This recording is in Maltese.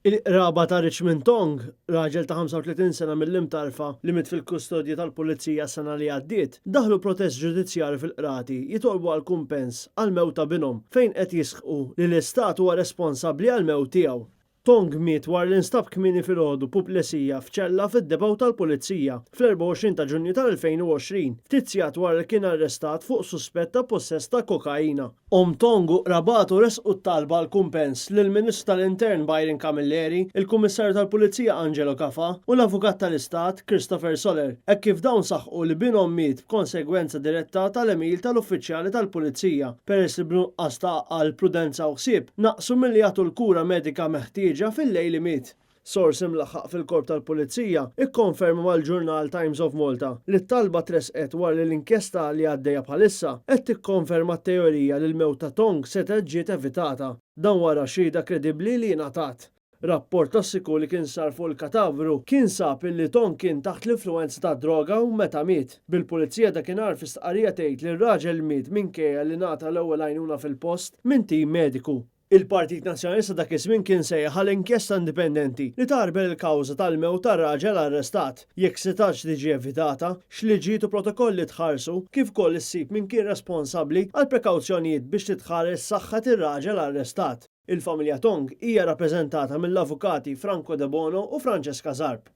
Il-qraba ta' Richmond Tong, raġel ta' 35 sena mill-Imtarfa li miet fil-kustodja tal-Pulizija s-sena li għaddiet, daħlu protest ġudizzjarju fil-Qrati jitolbu għal kumpens għall-mewt ta' binhom fejn qed jisħqu li l-Istat huwa responsabbli għall-mewt tiegħu. Tong miet wara li nstab kmieni filgħodu puplesija f'ċella fid-depot tal-Pulizija fl-24 ta' Ġunju tal-2020, ftit sigħat wara li kien arrestat fuq suspett ta' pussess ta' kokaina. Omm Tong u qrabatu ressqu t-talba għal kumpens lill-Ministru tal-Intern Byron Camilleri, il-Kummissarju tal-Pulizija Angelo Gafà u l-Avukat tal-Istat Christopher Soler hekk kif dawn saħqu li binhom miet b'konsegwenza diretta tal-għemil tal-uffiċjali tal-Pulizija peress li b'nuqqas ta' għaqal, prudenza u ħsieb naqsu milli jagħtu l-kura medika meħtieġa fil-lejl li miet. Sors imlaħħaq fil-Korp tal-Pulizija kkonferma mal-ġurnal Times of Malta li t-talba tressqet wara li l-inkjesta li għaddejja bħalissa qed tikkonferma t-teorija li l-mewt ta' Tong setgħet ġiet evitata. Dan wara xhieda kredibbli li ngħatat. Rapport tossiku li kien sar fuq il-katavru kien sab illi Tong kien taħt l-influwenza tad-droga meta miet, bil-Pulizija dakinhar fi stqarrija tgħid li r-raġel miet minkejja li ngħata l-ewwel għajnuna fil-post minn tim mediku. Il-Partit Nazzjonalista dak iż-żmien kien sejjaħ għal inkjesta indipendenti li tgħarbel il-kawża tal-mewt tar-raġel arrestat, jekk setgħetx tiġi evitata, x'liġijiet u protokolli tħarsu, kif ukoll issib min kien responsabbli għall-prekawzjonijiet biex titħares saħħet ir-raġel arrestat. Il-familja Tong hija rappreżentata mill-avukati Franco Debono u Francesca Zarb.